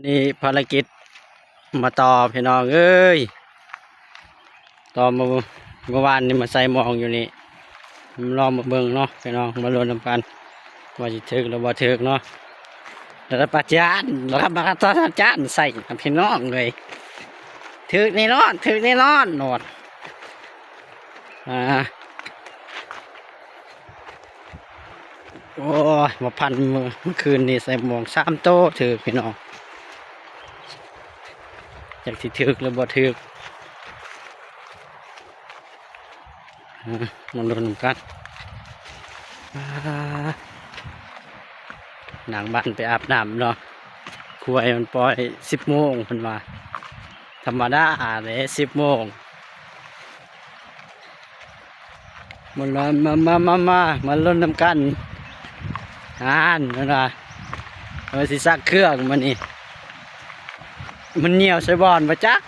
ນີ້ພາລະກິດມາຕໍ່ພີ່ນ້ອງເອີຍ ຕໍ່ມາ ມື້ວານນີ້ມາໃສ່ມອງຢູ່ນີ້ ລອງມາເບິ່ງເນາະພີ່ນ້ອງ ມາລຸ້ນນຳກັນວ່າຊິຖືກຫຼືບໍ່ຖືກເນາະ ລະປາຈານ ລະປາຈານໃສ່ພີ່ນ້ອງເອີຍ ຖືກແນ່ນອນ ຖືກແນ່ນອນ ໂນດ ອ່າ. ໂອ້ຍ ມາພັນມື້ ມື້ຄືນນີ້ໃສ່ມອງສາມໂຕຖືກພີ່ນ້ອງ ຈັກຊິຖືກຫຼືບໍ່ຖືກ ມາລຸ້ນນຳກັນ ອ່າ ນາງບັນໄປອາບນ້ຳເນາະ ຄວາຍມັນປ່ອຍສິບໂມງເພິ່ນວ່າ ທຳມະດາເດ້ສິບໂມງ ມາ ມາ ມາ ມາ ມາ ມາລຸ້ນນຳກັນ ຫັ້ນ ເພິ່ນວ່າ ເພິ່ນຊິຊັກເຄື່ອງມື້ນີ້ ມັນຍ່ຽວໃສ່ບ່ອນບໍ່ຈັກ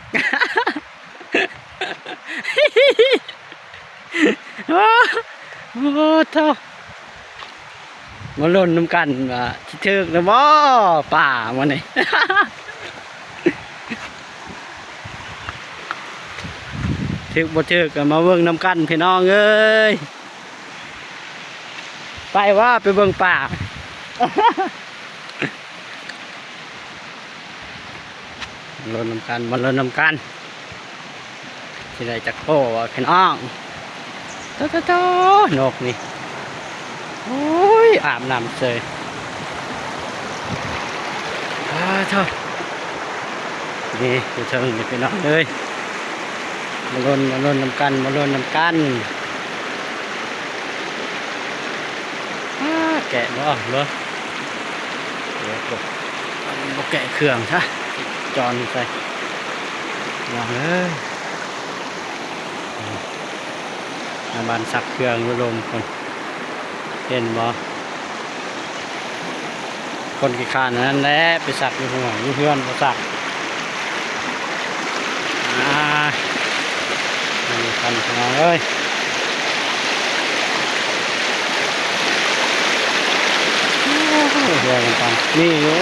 ໂອ້ ໂອ້ ໂທ້ ມາລຸ້ນນຳກັນວ່າຊິຖືກຫຼືບໍ່ປາມື້ນີ້ ຖືກບໍ່ຖືກກໍມາເບິ່ງນຳກັນພີ່ນ້ອງເອີຍ ໄປວ່າ ໄປເບິ່ງປາ ມາລຸ້ນນຳກັນ ມາລຸ້ນນຳກັນ ຊິໄດ້ຈັກໂຕວະພີ່ນ້ອງ ໂທ້ໆໆ ນົກນີ້ ໂອ້ຍ ອາບນ້ຳເສີຍ ອ້າ ໂທ້ ນີ້ຢູ່ເທິງນີ້ພີ່ນ້ອງເອີຍ ມາລຸ້ນ ມາລຸ້ນນຳກັນ ມາລຸ້ນນຳກັນ ອ້າ ແກະບໍ່ອອກເບິ່ງ ໂອ້ໂຫ ບໍ່ແກະເຄື່ອງຊະ ຈອນໃສ່ ພີ່ນ້ອງເອີຍ ນາງບັນຊັກເຄື່ອງຢູ່ລຸ່ມພຸ້ນ ເຫັນບໍ່? ຄົນຂີ້ຄ້ານອັນນັ້ນແຫຼະ ໄປຊັກຢູ່ຫ້ວຍ ຢູ່ເຮືອນບໍ່ຊັກ ອ່າ ອັນນີ້ຄັນພີ່ນ້ອງເອີຍ ໂອ້ຍ ເຮືອນມັນຕັນ ມີຢູ່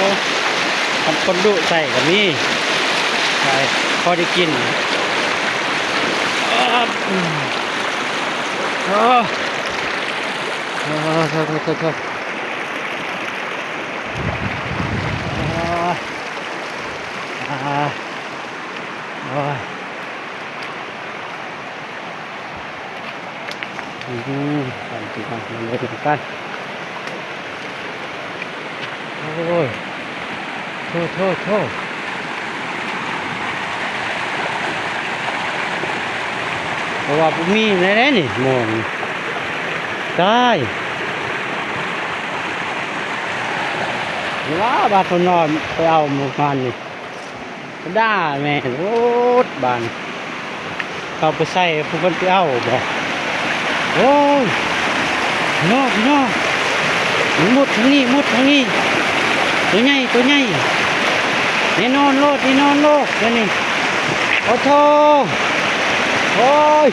ຄັນຄົນດຸໃສ່ກໍມີ ໃສ່ ພໍໄດ້ກິນ ໂອ້ ໂອ້ ໂອ້ ໂອ້ ໂອ້ ໂອ້ຍ ອືມ ຕາມທີ່ເຮົາມາເບິ່ງນຳກັນ ໂອ້ຍ ໂທ້ໆໆ ເພາະວ່າບໍ່ມີແນ່ນີ້ ໝໍນີ້ ຕາຍ ວ່າບາດຄົນນ້ອຍໄປເອົາມື້ວານນີ້ ດາແມ່ນ ໂອດ ບາດນີ້ ເຂົ້າໄປໃສ່ ຜູ້ເພິ່ນໄປເອົາບໍ່? ໂອ້ຍ ພີ່ນ້ອງ ພີ່ນ້ອງ ມັນມຸດທາງນີ້ ມຸດທາງນີ້ ໂຕໃຫຍ່ ໂຕໃຫຍ່ ແນ່ນອນໂລດ ແນ່ນອນໂລດ ດຽວນີ້ ໂອ້ໂທ້ ໂອ້ຍ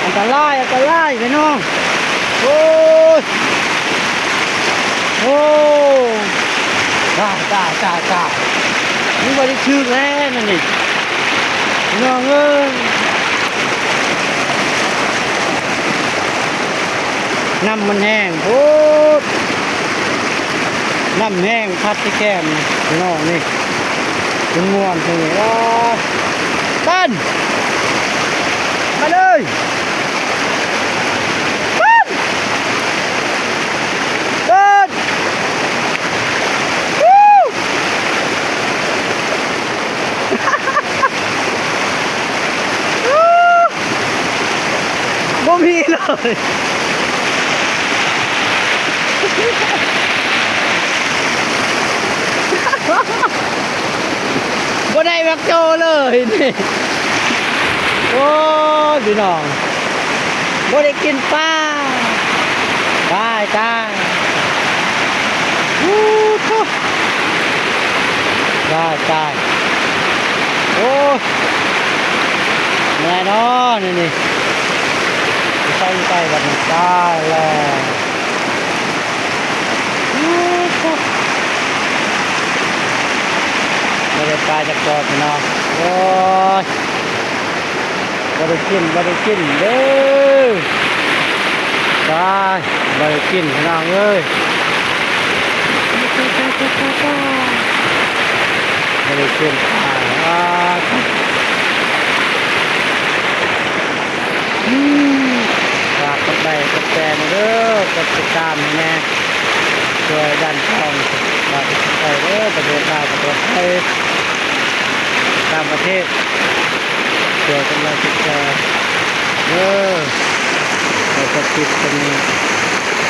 ອັນຕະລາຍ ອັນຕະລາຍ ພີ່ນ້ອງ ໂອ້ຍ ໂອ້ ຕາຍ ຕາຍ ຕາຍ ຕາຍ ນີ້ບໍ່ໄດ້ຖືກແລ້ວນັ້ນນີ້ ພີ່ນ້ອງເອີຍ ນ້ຳມັນແຮງໂພດ ນ້ຳແຮງພັດທີ່ແຄມ ພີ່ນ້ອງ ນີ້ ມັນມ່ວນເທິງນີ້ ອ້າ ເຕັ້ນ ໄປເລີຍ ເຕັ້ນ ເຕັ້ນ ບໍ່ມີເລີຍ ບໍ່ໄດ້ແມັກໂຈເລີຍນີ້ ໂອ້ຍ ພີ່ນ້ອງ ບໍ່ໄດ້ກິນປາ ຕາຍ ຕາຍ ອູ້ໂທ້ ຕາຍ ຕາຍ ໂອ້ຍ ແນ່ນອນນີ້ ຊິໃສ່ໃສ່ບັດນີ້ ຕາຍແລ້ວ ອູ້ໂທ້ ປາຈັກຕອນພີ່ນ້ອງ. ໂອ້ຍ ບໍ່ໄດ້ກິນ ບໍ່ໄດ້ກິນເດີ ຕາຍ ບໍ່ໄດ້ກິນພີ່ນ້ອງເອີຍ ບໍ່ໄດ້ກິນປາ. ອາ ອືມ ຝາກກົດໄລກົດແຊແດ່ເດີ ກົດຕິດຕາມໃຫ້ແດ່ ຊ່ວຍດັນຊ່ອງ ຝາກກົດໄລເດີ ປະເທດລາວ ປະເທດໄທ ຕ່າງປະເທດ ຊ່ວຍກົດໄລກົດແຊເດີ ແລ້ວກໍຕິດຕົງນີ້